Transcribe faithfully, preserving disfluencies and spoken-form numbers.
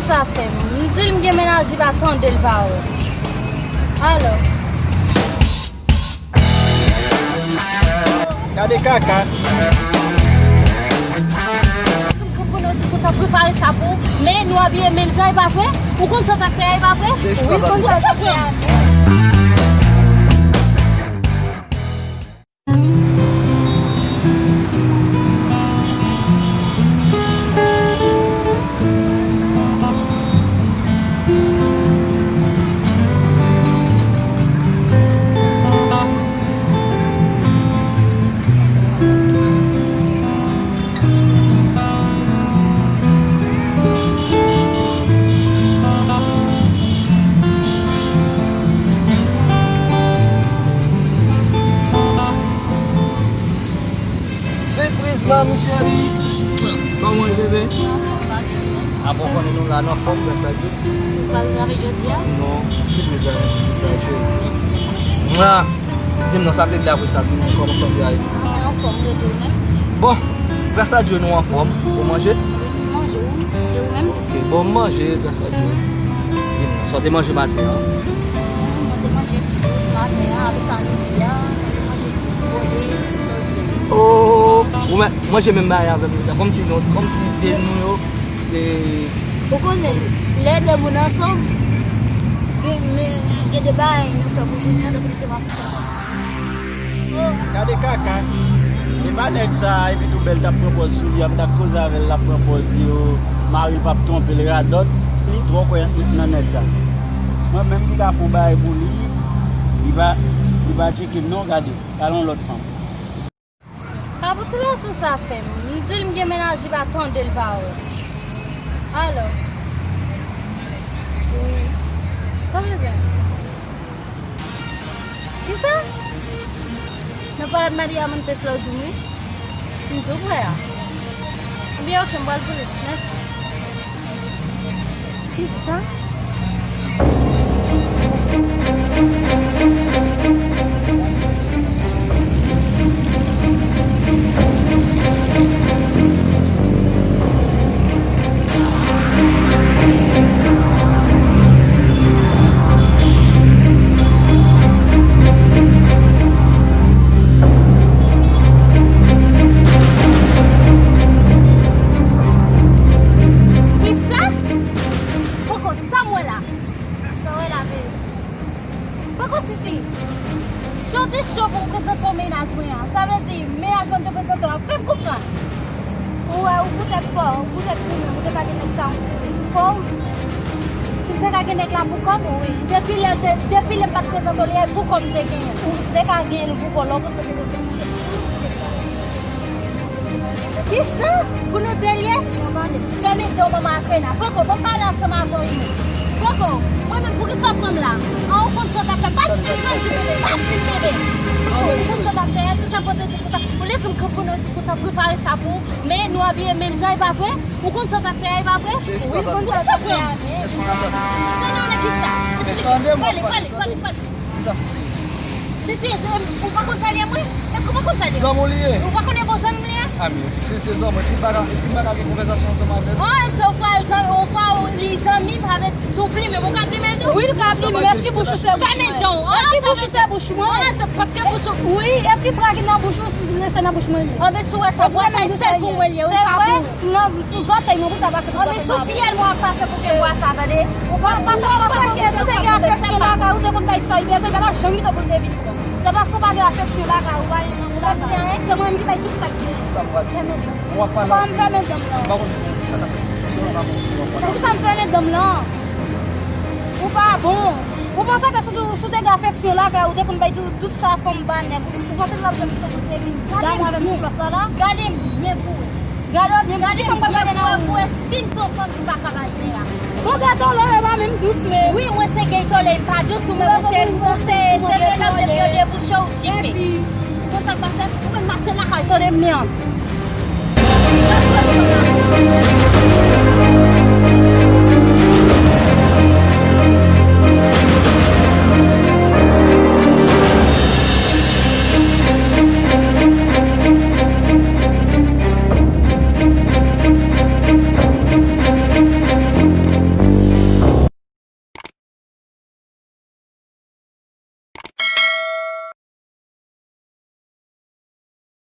Sa fè m. M di l m gen mennaj, li pa tande l pawòl. Alò. Gade kaka. M konprann w di konsa, prepare sa pou ou. Men nou abiye menm jan, e pa vre? Ou konn sa w t ap fè a, e pa vre? Wi, m konn sa w t ap fè a. Sipriz, manmi cheri. Kòman w ye, bebe? Apa w konnen nou la, nou anfòm, gras a Dye. Ou pral travay jodi a? Non, sipriz la, men sipriz la, cheri. Mèsi. Mwa! Di m non, sa k regle apre sa, di m kòman w santi a ye? Mwen anfòm, e ou menm? Bon, gras a Dye, nou anfòm. Ou manje? Wi, m manje, wi. E ou menm? Ok, bon, m manje, gras a Dye. Di m non, sa w te manje maten an? Mwen te manje frit maten an, apre sa midi a, mwen te manje ti pole, sòs vèt. Oh, ou men, manje menm bagay avè m, kòmsi nou, kòmsi de nou yo, e, ou konnen, lè de moun ansanm, gen, men, gen de bagay nou fè pou jounen an, donk nou te pase sa. Oh, gade kaka. E pa nèg sa, epi tou bèl t ap pran pòz sou li a, m t ap koze avè l, l ap pran pòz yo, mari l p ap twonpe l, radòt. Li twò kwè nan nèg sa. Mwen menm ki ka fè yon bagay pou li, li pa, li pa tcheke m non, gade, al yon lòt fanm. Sa pou ti gason sa fè m. M di l m gen mennaj, li pa tande l pawòl. Alò. Wi. Sa w bezwen? Kisa? Nan palad Maria Montes la w di m wi? M tou prè a. Ebyen, ok, m pral pou li. Mèsi. Kisa? Kisa? Poko, sa m wè la? Sa w wè la, bebe? Poko, Sisi, jan w te cho pou m prezante w mennaj mwen an, sa vle di mennaj mwen te prezante w an, fè m konprann. Ou wè, ou poutèt pa w, ou poutèt ou menm, ou te ka gen nèg sa pou kò w. Si m te ka gen nèg la pou kò m? Wi. Depi lè, de, depi lè m pa t prezante w li a, e pou kò m te genyen l. Ou te ka genyen l pou kò w, lè w konn kote kote m te. Kisa? Pou nou delye? Fèmen dan w, manman Akrena. Poko, ban m pale ansanm avè w wi. Poko, mwen menm, poukisa w pran m la? An, ou konn sa w t ap fè. Pa di m, bebe, pa di m, bebe. Poko, ou konn sa w t ap fè a, se jan kote di konsa. Olye di m kanpe nan di konsa, prepare sa pou ou. Men nou abiye menm jan, e pa vre? Ou konn sa w t ap fè a, e pa vre? Wi, m konn sa w t ap fè a. Tande w nan kisa? Pale, pale, pale, pale. Kisa Sisi? Sisi, ou pa konn sa l ye mwen? Èske ou pa konn sa l ye? Zanmi w li ye? Ou pa konnen bon zanmi m li ye? A men, si l se zanmi w, èske m pa ka, èske m pa ka gen konvèsasyon ansanm avè l? An, èske ou fwa, ou fwa li zanmi m, sa vle di si w pli menm, ou ka pli m tou? Wi, l ka pli m, èske bouch ou se bouch mwen? Fèmen dan w. Èske bouch ou se bouch mwen? An, se paske bouch ou. Wi, èske bra ki nan bouch ou, si se nan bouch mwen li ye? An, men si w wè sa, w wè sa, se sèl pou mwen li ye, wi, pa pou ou. Non, sou zòtèy mwen pou ta pase pou. An, men sou fyèl mwen w ap pase pou ke bwa sa, tande? Ou pa, ou pa, ou pa, ou te gen afeksyon lakay ou, te konn bay sa, li bezwen, gade jan li te konn te vini. Se paske w pa gen afeksyon lakay ou, ou pa gen lanmou lakay ou. Se mwen menm ki bay tout sa k gen. Sa m pral di. Fèmen dan. Ou pa m fèmen dan m lan. M pa konn pou ki sa k ap fè sa, se ou pa konn ki sa k ap fè sa. Poukisa m fèmen dan m lan? Ou pa bon. Ou panse ke si w, si w te gen afeksyon lakay ou, ou te konn bay tout, tout sa fanm ba nèg ou, ou panse l t ap janm kite pou te vin damou avè m sou plas la la? Gade m byen pou wè. Gade w byen pou wè, pou wè si m se yon fanm ki pa ka bay men a. Bon, gay tòlè yo pa menm dous menm. Wi, mwen se gay tòlè, pa dous, ou menm ou se, ou se, se rele w depi yo debouche w tchipe. Epi, konn sa k pase? Ou menm mache lakay, tande m byen.